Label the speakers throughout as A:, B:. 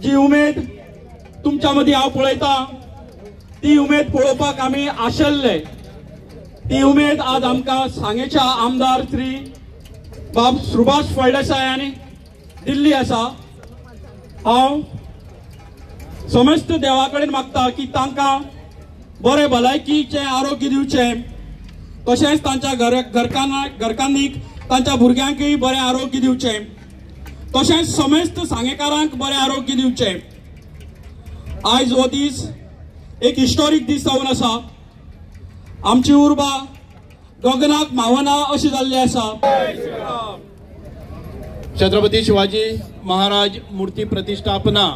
A: जी उमेद तुमच्या मदीं हांव पळयतां ती उमेद पळोवपाक आमी आशिल्ले। ती उमेद आज आमकां सांगेच्या आमदार श्री बाब सुभाष फळदेसाय हांणी दिल्ली आसा। हांव समस्त देवा कडेन मागता की तांकां बरें भलायकीचें आरोग्य दिवचें, तशेंच तांच्या घरकान्नीक तांच्या भुरग्यांकूय बरें आरोग्य दिवचें, तशेंच समेस्त सांगेकारांक बरें आरोग्य दिवचें। आयज हो दीस एक हिस्टोरीक दीस जावन आसा। आमची उर्बा गगनाक मावना अशी जाल्ली आसा।
B: छत्रपती शिवाजी महाराज मूर्ती प्रतिष्ठापना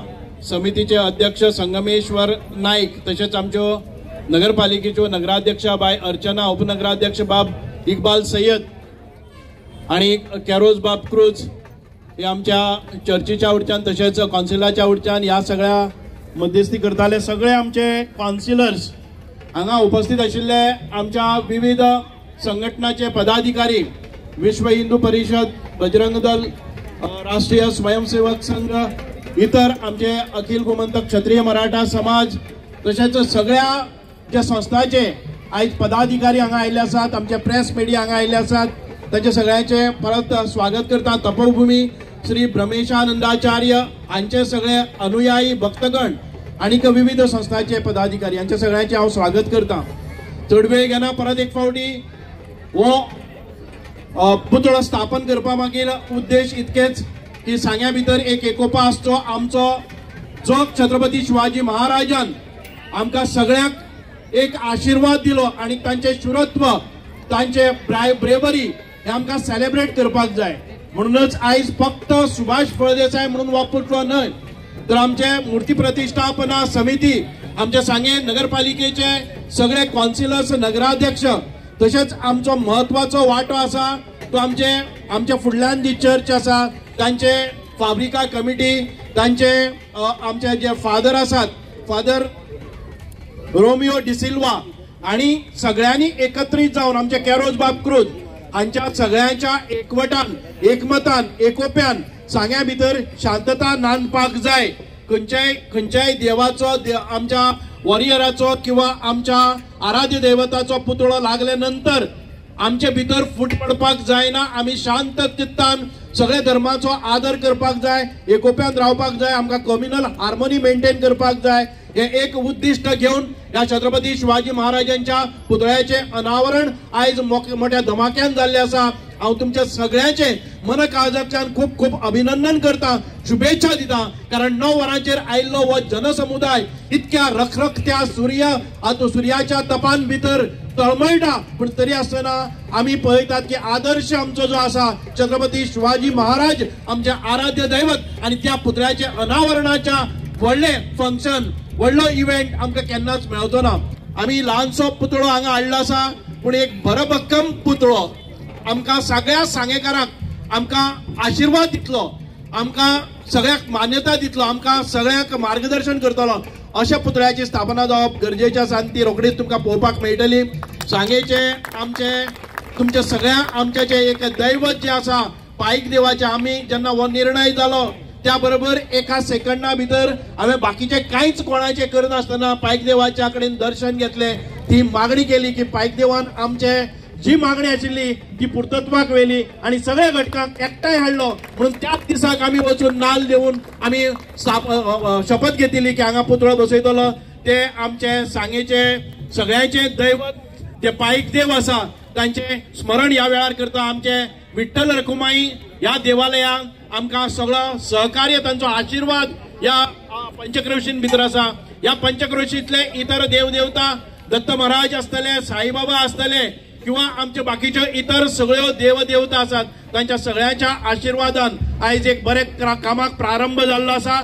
B: समितीचे अध्यक्ष संगमेश्वर नाईक, तशेंच आमच्यो नगरपालिकेच्यो नगराध्यक्ष बाय अर्चना, उपनगराध्यक्ष बाब इकबाल सय्यद आनी कॅरोज बाब क्रूज हे आमच्या चर्चीच्या वटच्यान तशेंच कौन्सिलाच्या वटच्यान ह्या सगळ्या मध्यस्थी करताले। सगळे आमचे कौन्सिलर्स हांगा उपस्थित आशिल्ले, आमच्या विविध संघटनाचे पदाधिकारी, विश्व हिंदू परिषद, बजरंग दल, राष्ट्रीय स्वयंसेवक संघ, इतर आमचे अखिल गोमंतक क्षत्रिय मराठा समाज, तशेंच सगळ्या ज्या संस्थांचे आयज पदाधिकारी हांगा आयिल्ले आसात, आमचे प्रेस मिडिया हांगा आयिल्ले आसात, तांचे सगळ्यांचे परत स्वागत करता। तपोभूमी श्री ब्रह्मेशानंदाचार्य हांचे सगळे अनुयायी भक्तगण आनी विविध संस्थांचे पदाधिकारी हांचे सगळ्यांचे हांव स्वागत करता। चड वेळ घेना, परत एक फावटी हो पुतळो स्थापन करपा मागीर उद्देश इतकेच की सांग्या भितर एक एकोपा आसचो। आमचो जो छत्रपती शिवाजी महाराजान आमकां सगळ्यांक एक आशिर्वाद दिलो आनी तांचे शुरत्व, तांचे ब्रेवरी हे आमकां सेलेब्रेट करपाक जाय। म्हणूनच आयज फक्त सुभाष फळदेसाय म्हणून हो पुतळो न्हय, तर आमचे मूर्ती प्रतिष्ठापना समिती, आमच्या सांगें नगरपालिकेचे सगळे कौन्सिलर्स, नगराध्यक्ष, तशेंच आमचो म्हत्वाचो वांटो आसा तो आमचे आमच्या फुडल्यान जी चर्च आसा तांचे फाब्रिका कमिटी, तांचे आमचे जे फादर आसात फादर रोमियो डिसिल्वा आनी सगळ्यांनी एकत्रीत जावन आमचे कॅरोज बाब क्रूज हांच्या सगळ्यांच्या एकवटान, एकमतान, एकोप्यान सांग्या भितर शांतता नांदपाक जाय। खंयच्याय खंयच्याय देवाचो, आमच्या वॉरियराचो किंवा आमच्या आराध्य दैवताचो पुतळो लागले नंतर आमचे भितर फूट पडपाक जायना। आमी शांत चित्तान सगळ्या धर्माचो आदर करपाक जाय, एकोप्यान रावपाक जाय, आमकां कम्युनल हार्मोनी मेंटेन करपाक जाय। हे एक उद्दिश्ट घेवन ह्या छत्रपती शिवाजी महाराजांच्या पुतळ्याचें अनावरण आयज मोठ्या धमाक्यान जाल्लें आसा। हांव तुमच्या सगळ्यांचे मन काळजांतल्यान खूब खूब अभिनंदन करता, शुभेच्छा दिता, कारण 9 वरांचेर आयिल्लो हो जनसमुदाय इतक्या रखरखत्या सुर्याच्या तपान भितर तळमळटा, पूण तरी आसतना आमी पळयतात की आदर्श आमचो जो आसा छत्रपती शिवाजी महाराज आमचे आराध्य दैवत आनी त्या पुतळ्याचे अनावरणाच्या व्हडलें फंक्शन, व्हडलो इव्हेंट आमकां केन्नाच मेळचो ना। आमी ल्हानसो पुतळो हांगा हाडलो आसा, पूण एक भरभक्कम पुतळो आमकां सगळ्या सांगेकारांक आमकां आशिर्वाद दितलो, आमकां सगळ्यांक मान्यता दितलो, आमकां सगळ्यांक मार्गदर्शन करतलो अशा पुतळ्याची स्थापना जावप गरजेचें आसा आनी ती रोखडीच तुमकां पळोवपाक मेळटली। सांगेचे आमचे तुमचे सगळ्या आमचे जे एक दैवत जे आसा पायक देवाचे, आमी जेन्ना हो निर्णय जालो त्या बरोबर एका सेकंडा भितर हांवें बाकीचे कांयच कोणाचे करनासतना पायक देवाच्या कडेन दर्शन घेतलें, ती मागणी केली की पायक देवान आमचे जी मागणी आशिल्ली ती पुर्तत्वाक व्हेली आनी सगळ्या घटकांक एकठांय हाडलो। म्हणून त्याच दिसाक आमी वचून नाल दिवन आमी शपथ घेतिल्ली की हांगा पुतळो बसयतलो। ते आमचे सांगेचे सगळ्यांचे दैवत जे पायक देव आसा तांचे स्मरण ह्या वेळार करता। आमचे विठ्ठल रखुमाई ह्या देवालयांक आमकां सगळो सहकार्य, तांचो आशिर्वाद ह्या पंचक्रोशीन भितर आसा। ह्या पंचक्रोशींतले इतर देवदेवता दत्त महाराज आसतले, साईबाबा आसतले किंवा आमचे बाकीच्यो इतर सगळ्यो देवदेवता आसात तांच्या सगळ्यांच्या आशिर्वादान आयज एक बरे कामाक प्रारंभ जाल्लो आसा।